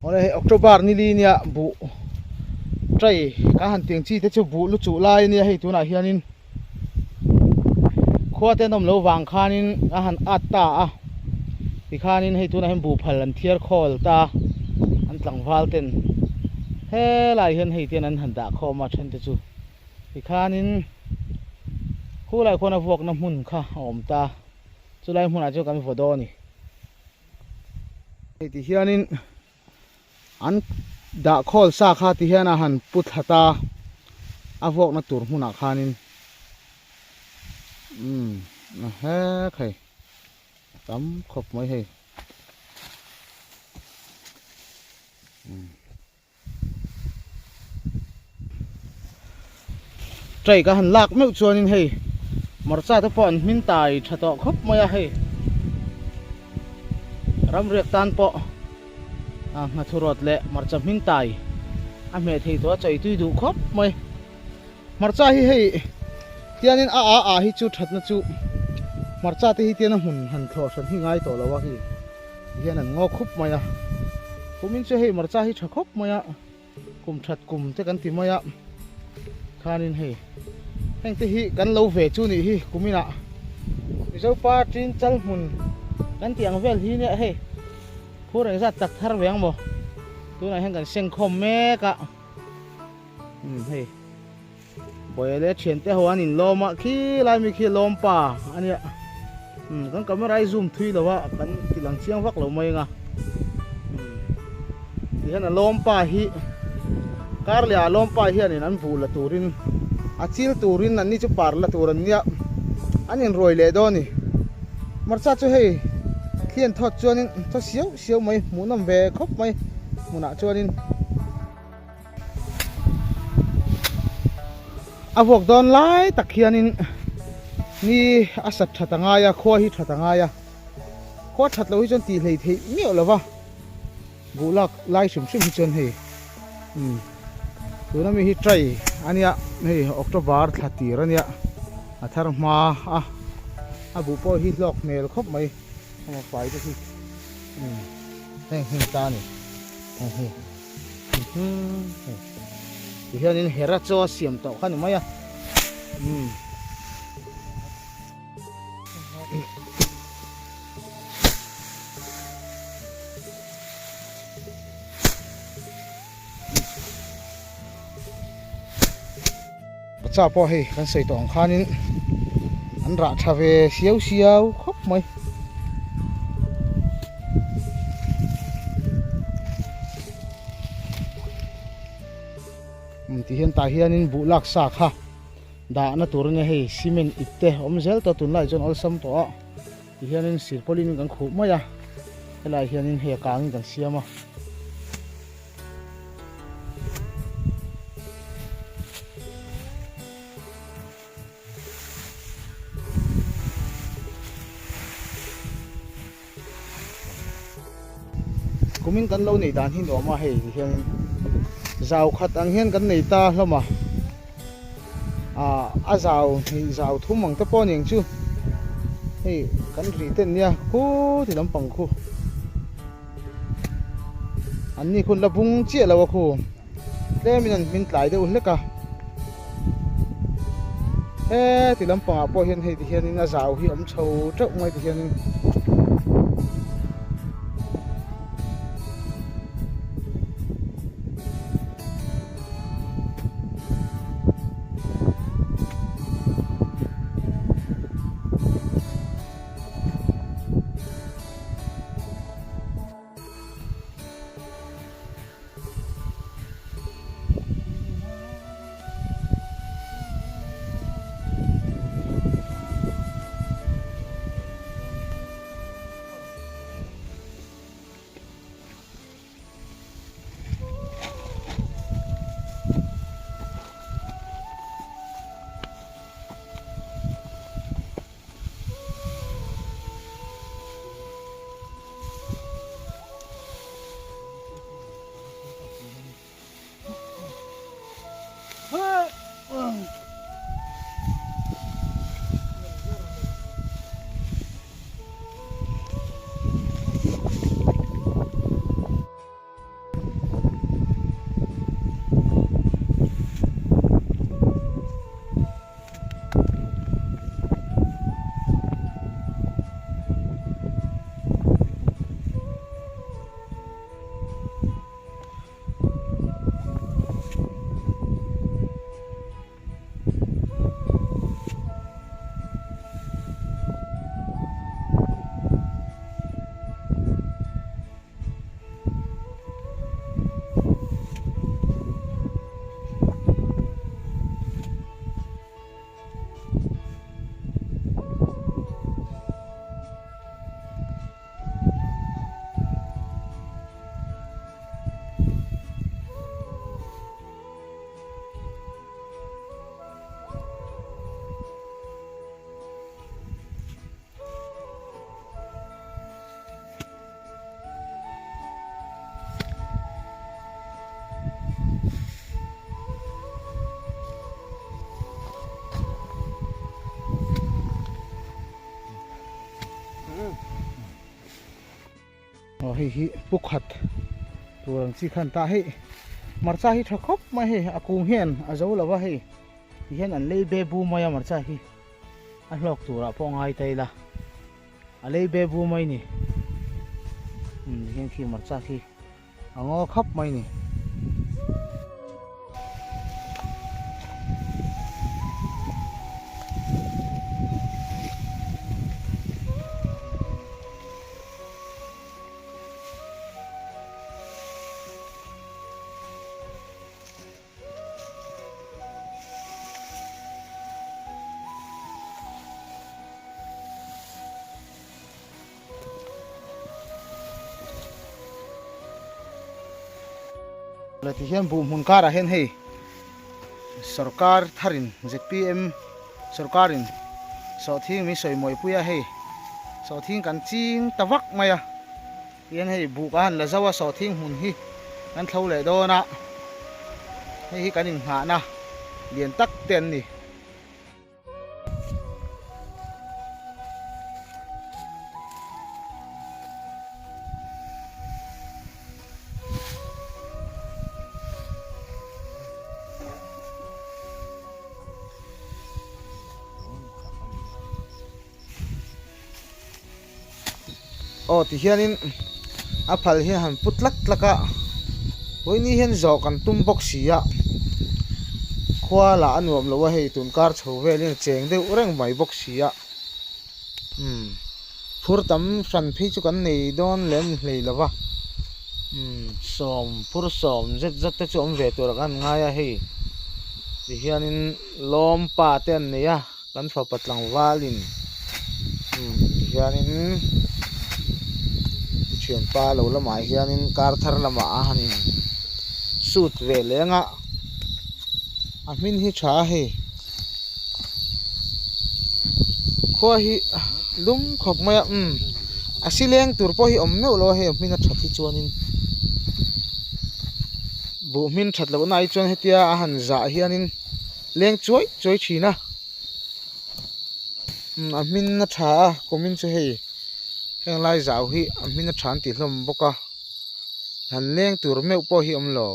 Awle hei October ni li nia buh tray kan han tiang chi te chu buh lu chuh lai ania hei tunah hianin khua te an awm lo vang khanin a han at ta a tikhanin hei tunah hian buh phal an thiar khawl ta an tlangval ten helai hian hei ten an han dah khawm a then te chu tikhanin khulai khuan a vuakna hmun kha a awm ta chulai hmunah chuan kan vaw dawn a ni. Hei ti hianin an dah khawl sa kha ti hian a han pu thla ta a vuakna tur hmunah khanin umm a hek hei a tam khawp mai hei umm. Tray ka han lak meuh chuanin hei hmarcha te pawh an hmin tai tha tawh khawp mai a hei ramriak tan pawh a nghathurawt leh hmarcha hmin tai a hmeh thei tawh a chawi tui duh khawp mai hmarcha hi hei tianin a a a hi chu thatna chu hmarcha te hi tian a hmun han thlawh hran hi ngai tawh lo a hei. Hian an ngaw khup mai a, kumin chu hei hmarcha hi tha khawp mai a, kum that kum te kan ti mai a, khanin hei heng te hi kan lo ve chu nih hi kuminah Mizopa tin chal hmun kan tih ang vel hi nia hei phur engzat tak thar ve ang maw tunah hian kan seng khawm mek a umm hei Bawia leh thiante ho an inlawm a, khi lai mi khi lawm pa a nia. Umm kan camera hi zoom thui lo a, kan ti lang chiang vak lo mai anga. Umm tihian a lawm pa hi kar leh ah lawm pa hianin an buh la turin a chil turin an ni chu par la tur an nia an inruai leh dawn a ni. Hmarcha chu hei thlian thawt chuanin thaw siau siau mai hmuhnawm ve khawp mai hmunah chuanin. A vuak dawn lai tak hianin ni a sat that a ngai a, khua hi that a ngai a, khua that loh hi chuan tih hlei theih miah lo va, buh lak lai hrim hrim hi chuan hei umm tuna mi hi tray a nia hei October thla tir a nia a thar hma a, a buh pawh hi hlawk hmel khawp mai a fai te hi umm heng hnim ta a ni heng hi. Ti hianin hera chaw a siam tawh kha ni mai a. Umm. Cha pawh hei kan sawi tawh ang khanin an rah tha ve siau siau khawp mai. Um ti hian tah hianin buh lak sa kha dahna tur ania hei cement ip te awm zel tawh tunlai chuan awlsam tawh a ti hianin silpawlin kan khuh mai a helai hianin hei a kangin kan siam a. Kumin kan lo neih dan hi nuam a hei ti hianin zau khat ang hian kan nei ta hlawm a ah a zau hnih zau thum ang te pawh a ni ang chu hei kan ri te an nia khuti lampang khu. An ni khun la bung chiah lo a khu tlemin an hmin tlai deuh hlek a heti lampangah pawh hian hei ti hianin a zau hi a awm chho teuh mai ti hianin. Aw hei hi pu khat tur ang chi khan ta hei hmarcha hi tha khawp mai hei a kung hian a zo lo va hei ti hian an lei be bu mai a hmarcha hi a hlawk turah pawh ngai ta ila a lei be bu mai ni umm ti hian khi hmarcha khi a ngaw khawp mai ni. Ti hian buh hmun karah hian hei sorkar tharin zpm sorkarin sawhthing min sawi mawipui a hei sawhthing kan ching ta vak mai a tihian hei buh ka han la zo a sawhthing hmun hi kan thlo leh dawn a hei hi kan inghahna lian tak te an ni. Aw tihianin a phal hi han pu tlak tlak a vawiini hian zawh kan tum bawk si a khua lah a nuam lo a hei tun kar chho velin a cheng deuh reng mai bawk si a umm phur tam hran phei chu kan nei dawn lem hlei lo va umm sawm phur sawm zet zet te chu awm ve tur ah kan ngai a hei tihianin lawmpa te an nei a. Kan fapa tlangvalin umm tihianin thianpa lo lamah hianin kar thar lamah a han in shoot ve leng a a hmin hi tha a hei khua hi lum khawp mai a umm a si leng tur pawh hi awm meuh lo a hei a hmin a that hi chuanin buh hmin that loh na ah hi chuan hetia a han zah hianin. Leng chuai chuai thin a umm a hmin a tha a kumin chu hei heng lai zau hi a hmin a tha an tih hlawm bawk a han leng tur meuh pawh hi a awm lo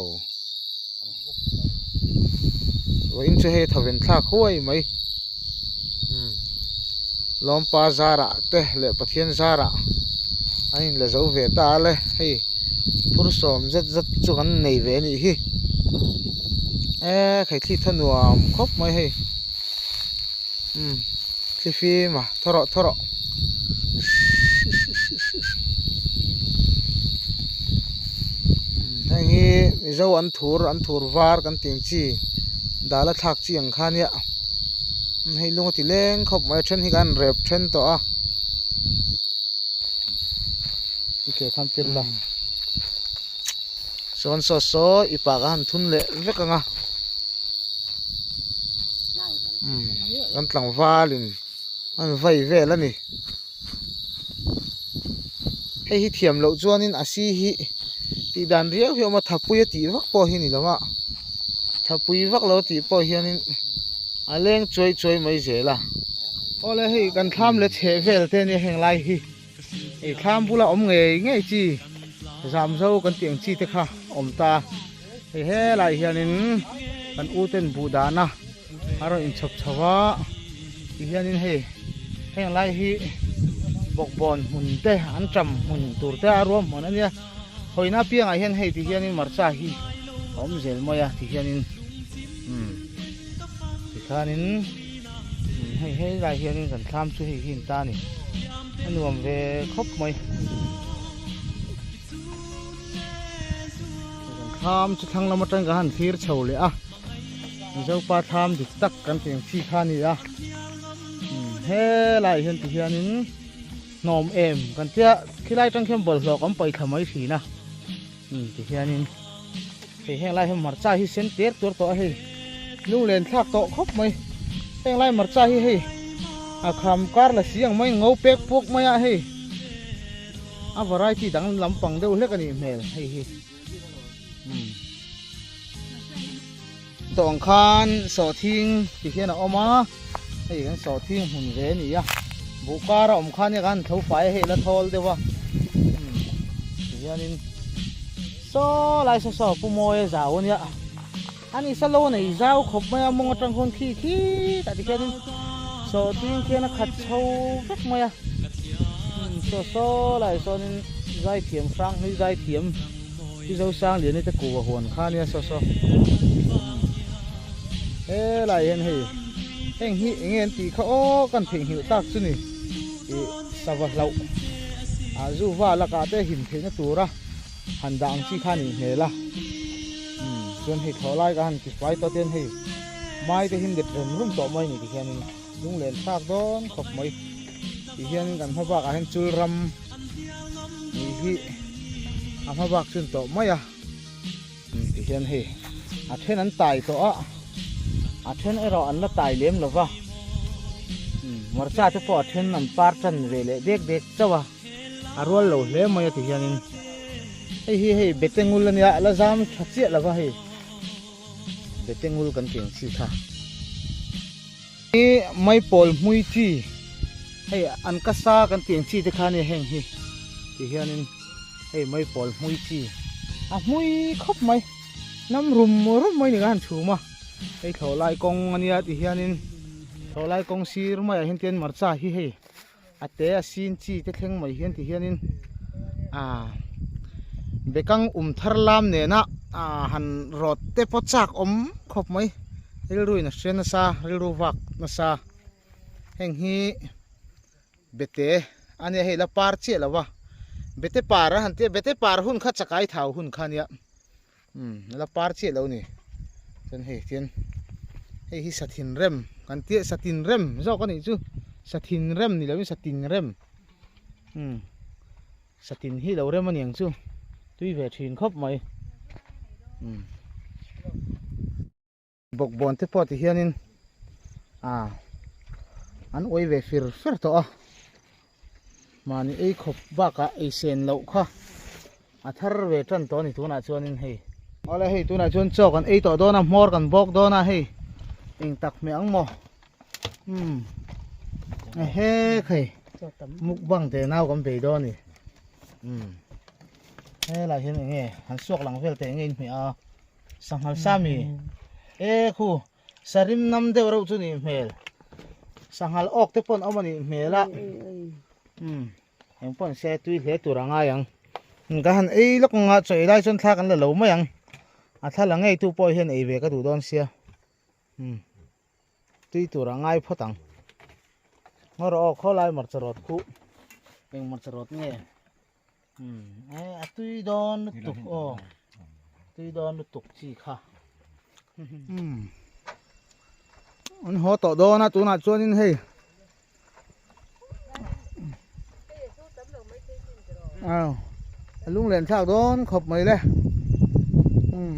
vawiin chu hei thawven thlak huai mai umm lawmpa zarah te leh Pathian zarah an in la zo ve ta a le hei. Phur sawm zet zet chu kan nei ve anih hi eee khaithli tha nuam khawp mai hei umm thli fim a thaw rawh thaw rawh heng hi mizo an thur an thur var kan tih ang chi dal a thlak chi ang kha ania hei lung a ti leng khawp mai a then hi kan rep then tawh a. I ke khan tir la. Sawn saw saw i pa ka han thun leh vek ang a. Umm kan tlangval in an vai vel a ni. Hei hi thiam loh chuanin a si hi tih dan riau hi a awm a thapui a tih vak pawh hi ni lo a. Thapui vak lo a tih pawh hianin a leng chuai chuai mai zel a. Awle hei kan thlam leh chheh vel te ania heng lai hi hei thlam bula awm ngei ngei chi zam zo kan tih ang chi te kha awm ta hei helai hianin kan u ten buh dahna a rawn inchhawp chho a tihianin hei heng lai hi bawkbawn hmun te an ṭam hmun tur te a ruam hmun ania hawina apiangah hian hei tihianin hmarcha hi a awm zel mai a tihianin umm tikhanin. Hei hei lai hianin kan thlam chu hei hi an ta a ni a nuam ve khawp mai kan thlam chu thlang lam atang ka han thlir chho leh a mizopa thlam dik tak kan tih ang chi kha a ni a helaiah hian ti hianin hnawm em kan tia khilai atang khian bawlhhlawh kan paih thla mai thin a ti hianin Hei heng lai hi hmarcha hi sen ter tur tawh a hei lunglen thlak tawh khawp mai heng lai hmarcha hi hei a kham kar la si ang mai ngo pek puak mai a hei a variety dang lampang deuh hlek a nih hmel hei hi umm tawh ang khan sawhthing ti hian a awm a hei kan sawhthing hmun ve a ni a buh kar a awm khan nia kan tho fai a hei la thawl deuh a umm. Tihianin saw lai saw saw Pu Mawia zau ania ani sa lo nei zau khawp mai a mawng atang khawn khi khi tah tikhianin saw tuiin khian a khat chho vek mai a saw saw lai sawnin zaithiam hrang hlui zaithiam Pi Zosangliani te kuh a huan kha ania saw saw helai hian hei heng hi enge an tih kha aw kan theihnghilh tak chu ni ih sava hlauh ah zu va lakah te him theihna tura han dah ang chi kha a nih hmel a umm chuan hei thlawh lai ka han ti fai tawh te hian hei mai te hi let rem rum tawh mai a ni ti hianin lunglen thlak dawn khawp mai ti hianin kan hma bakah hian chul ram nih hi a hma bak chun tawh mai a ti hian hei a then an tai tawh a a then erawh an la tai lem lo va hmarcha te pawh a then an par tan ve leh dek dek chauh a a rual lo hle mai a ti hianin hei hi hei bete ngul ania a la zam tha chiah lo va hei bete ngul kan tih ang chi kha. Hi maipawl hmui chi hei an ka sa kan tih ang chi te kha ania heng hi ti hianin hei maipawl hmui chi a hmui khawp mai nam rum rum mai ni kha han chhum a hei thlawh lai kawng ania ti hianin thlawh lai kawng sir maiah hian tian hmarcha hi hei a te a sin chi te thleng mai hian ti hianin ah bekang um thar lam nena ah han rawt te pawh chak awm khawp mai rilru in a hre nasa rilru vak nasa heng hi bete a nia hei la par chiah lo va bete par a han tia bete par hun kha chakai thau hun kha ania umm la par chiah lo ni chuan hei hian hei hi sathin rem kan tia satin rem zawk a nih chu sathin rem ni lovin satin rem umm satin hi lo rem a niang chu tui ve thin khawp mai umm. Bawkbawn te pawh ti hianin ah an uai ve fir fer tawh a mahni ei khawp bakah ei sen loh kha a thar ve tan tawh a ni tunah chuanin hei. Awle hei tunah chuan chaw kan ei tawh dawn a hmawr kan bawk dawn a hei eng tak hmeh ang maw umm ehe hei mukbang te nau kan bei dawn a ni umm helai hian eng nge han suak lang vel te eng nge in hmeh a. Sanghal sami e khu sarim nam deuh reuh chu nih hmel sanghal awk te pawn awm a nih hmel a um eng pawn se tui hle tur a ngai ang ka han ei lawk anga chaw ei lai chuan thla kan la lo mai ang a thla la ngei tu pawh hian ei ve ka duh dawn sia um tui tur a ngai phawt ang ngaw rawh aw khawlai hmarcha rawt khuh eng hmarcha rawt nge. Um e a tui dawn lutuk aw tui dawn lutuk chi kha um an haw tawh dawn a tunah chuanin hei aw a lunglen thlak dawn khawp mai le um.